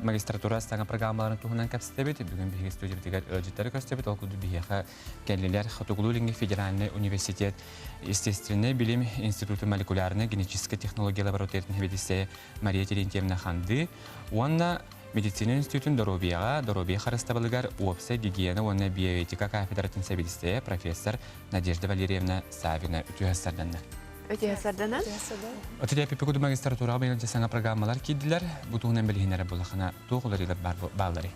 Магистратура саҥа программаларын туһунан кэпсэтэбит. Бүгүн биһиги студиябытыгар ыалдьыттары көрсөбүт. Ол курдук биһиэхэ кэллилэр Хотугулуу-Илиҥҥи федеральнай университет естественнэй билим институтун молекулярнай генетическэй технология лабораториятын сэбиэдиссэйэ Мария Терентьевна Ханды уонна медицина институтун доруобуйаҕа, доруобуйа харыстабылыгар уопсай гигиена уонна биоэтика кафедратын сэбиэдиссэйэ профессор Надежда Валерьевна Савина үтүө сарданна. Өтүө сарданан. Өтүө пипикуду магистратураҕа быйыл саҥа программалар киирдилэр. Бу туһунан билиһиннэрэ булахана туох уларыылар баалларый?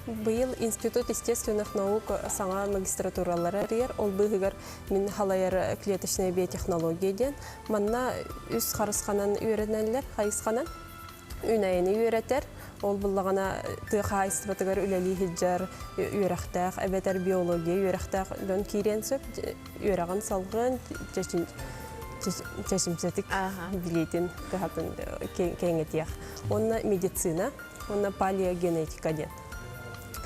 Быйыл Институт естественных наук саҥа магистратуралары арыйар. Ол быыһыгар мин халайар клеточная биотехнология диэн. Манна үс харысханан үөрэнэллэр, хайысханан. Үүнээйини үөрэтэр, ол буллаҕына тыа хаһаайыстыбатыгар үлэлии сылдьар үөрэхтээх эбэтэр биология үөрэхтээх дьон киириэн сөп. Үөрэҕин салҕыан, чэчимсэтик билиитин кыһатын кэҥэтиэх. Уонна медицина, уонна палеогенетика диэн.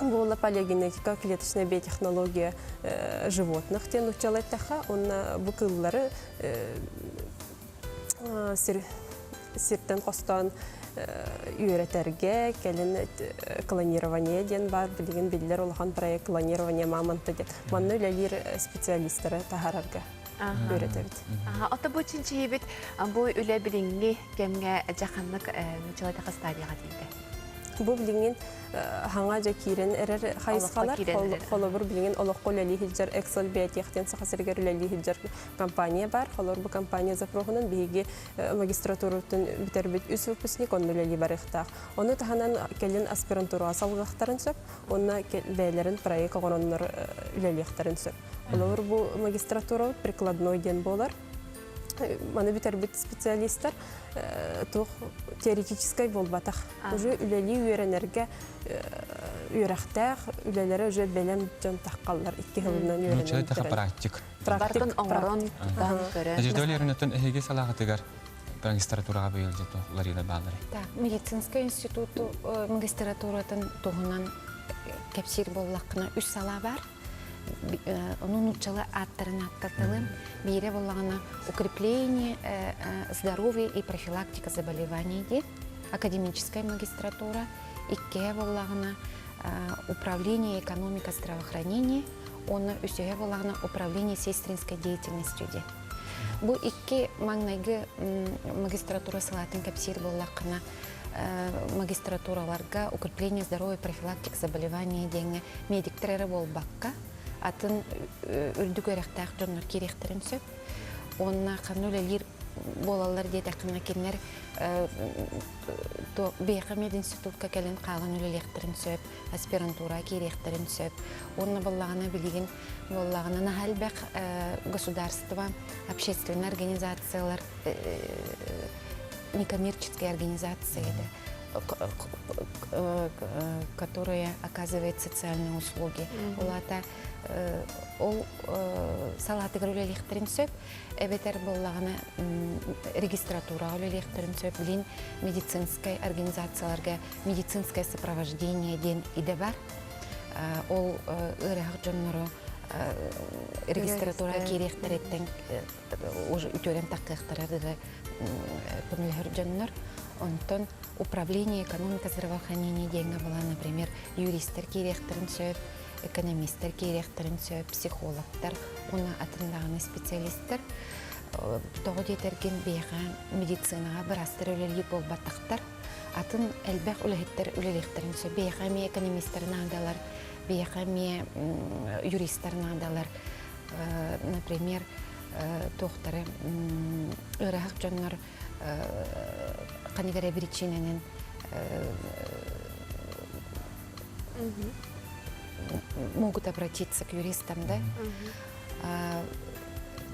Буола палеогенетика, клеточная биотехнология животных диэн нууччалыы эттэххэ, уонна бу кыыллары сир сиртэн хостоон үөрэтэргэ, кэлин клонирование диэн баар, билигин биллэр улахан проект клонирование мамонта диэн. Манна үлэлиир специалистары таһаарарга үөрэтэбит. Ото бу чинчийибит бу үлэ билиҥҥи кэмҥэ дьаханнык нучалатаха стадияҕа тиийдэ. Бу билигин хаҥа дьэ киирэн эрэр хайысхалар, холобур билигин олоххо үлэлии сылдьар Excel биотехтен Саха сиригэр үлэлии сылдьар компания бар. Холобур бу компания запроһунан биһиги магистратуратын бүтэрбит үс выпускник онно үлэлии барыахтаах. Ону таһынан кэлин аспирантураҕа салгыахтарын сөп, уонна бэйэлэрин проект оҥороннор үлэлиэхтэрин сөп. Холобур бу магистратурабыт прикладной диэн буолар. Маны бүтэрбит специалистар туох теоретическай буолбатах. Уже үлэлии үөрэнэргэ үөрэхтээх, үлэлэрэ уже бэлэм дьон таххаллар икки сылынан үөрэнэн. практик. Барытын оҥорон, тутан, көрөн. Надежда Валерьевнаттан эһиги салааҕытыгар магистратураҕа быйыл дьэ туох уларыйыылар баалларый? Так, медицинскэй институту магистратуратын туһунан кэпсиир буоллаххына үс салаа баар. Ону нууччалыы ааттарын ааттаталым. Биирэ буоллаҕына укрепление здоровья и профилактика заболеваний диэн академическая магистратура. Иккиһэ буоллаҕына управление экономика здравоохранения уонна үсүһэ буоллаҕына управление сестринской деятельностью диэн. Бу икки маҥнайгы магистратура салаатын кэпсиир буоллаххына, магистратураларга укрепление здоровья профилактика заболеваний диэҥҥэ медиктэр эрэ буолбакка, атын үрдүк үөрэхтээх дьоннор киириэхтэрин сөп. Уонна ханна үлэлиир буолаллар диэтэххинэ, кинилэр биһиэхэ мединститутка кэлэн хаалан үлэлиэхтэрин сөп, аспирантура киириэхтэрин сөп. Уонна буоллаҕына билигин буоллаҕына наһаа элбэх государство, общественные организациялар, некоммерческие организации, которые оказывают социальные услуги. Ол аата ол салаатыгар үлэлиэхтэрин сөп, эбэтэр буоллаҕына регистратураҕа үлэлиэхтэрин сөп, билин медицинскай организацияларга медицинское сопровождение диэн идэ бар. Ол ыарыһах дьоннору регистратура киириэхтэриттэн уже үтүөрэн таххыахтара дылы көмөлөһөр дьоннор. Онтон управление экономика здравоохранения диэҥҥэ була, например, юристар киириэхтэрин сөп, экономистар киириэхтэрин сөп, психологтар уонна атын даҕаны специалистар. Тоҕо диэтэргин биһиэхэ медицинаҕа быраастар үлэлиир буолбатахтар. Атын элбэх үлэһиттэр үлэлиэхтэрин сөп. Биһиэхэ эмиэ экономистар наадалар, биһиэхэ эмиэ юристар наадалар. Например, туохтары ыарыһах дьоннор ханнык эрэ биричиинэнэн могут обратиться к юристам, да?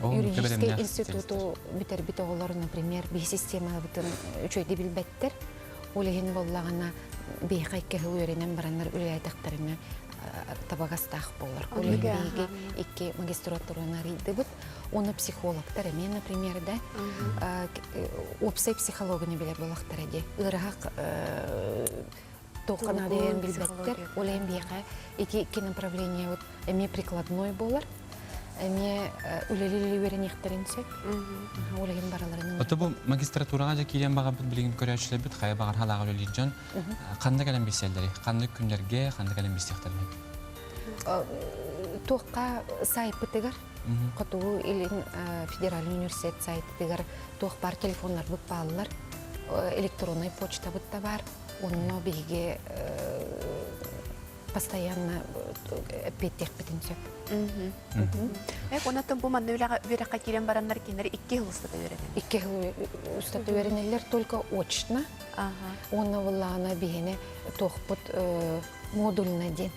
Юридический институту бүтэрбит оҕолор, например, биһи системабытын үчүгэйдик билбэттэр. Ол иһин буоллаҕына, биһиэхэ икки сыл үөрэнэн бараннар үлэлээтэхтэринэ табыгастаах буолар. Ол иһин биһиги икки магистратураны арыйдыбыт. Уонна психологтар эмиэ, например, да, уопсай психологияны билэр буоллахтара дии. Ыарыһах туохха наадыйарын билбэттэр. Ол иһин биһиэхэ ити икки направление вот эмиэ прикладной буолар. Эмиэ үлэлии үөрэниэхтэрин сөп. Ол иһин барыларын Ото бу магистратураҕа дьэ киирэн баҕарбыт билигин көрөөччүлэрбит хайа баҕар халааҕа үлэлиир дьон ханна кэлэн билсэллэрий? Ханнык күннэргэ, ханна кэлэн билсиэхтэрин? Туохха сайтпытыгар Хотугу Илин федеральный университет сайтыгар туох баар телефоннарбыт бааллар, электроннай почтабыт да баар. Онно биһиги постоянно эппиэттиэхпитин сөп. Эк, онон бу манна үөрэххэ киирэн бараннар кинилэр икки сыл устата үөрэнэллэр. Икки сыл устата үөрэнэллэр только очно. Уонна буоллаҕына биһини туохпут модульно диэн.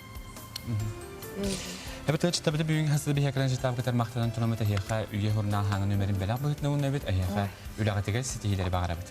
Эбит чытабыты бүгүн хасты биһиэкэрэн чытаабытар махтанан турамыт эһиэхэ үйэ хурнаан хаҥан нөмерин бэлэх быһытына ууннабыт эһиэхэ үлэҕитигэр ситиһиилэри баҕарабыт.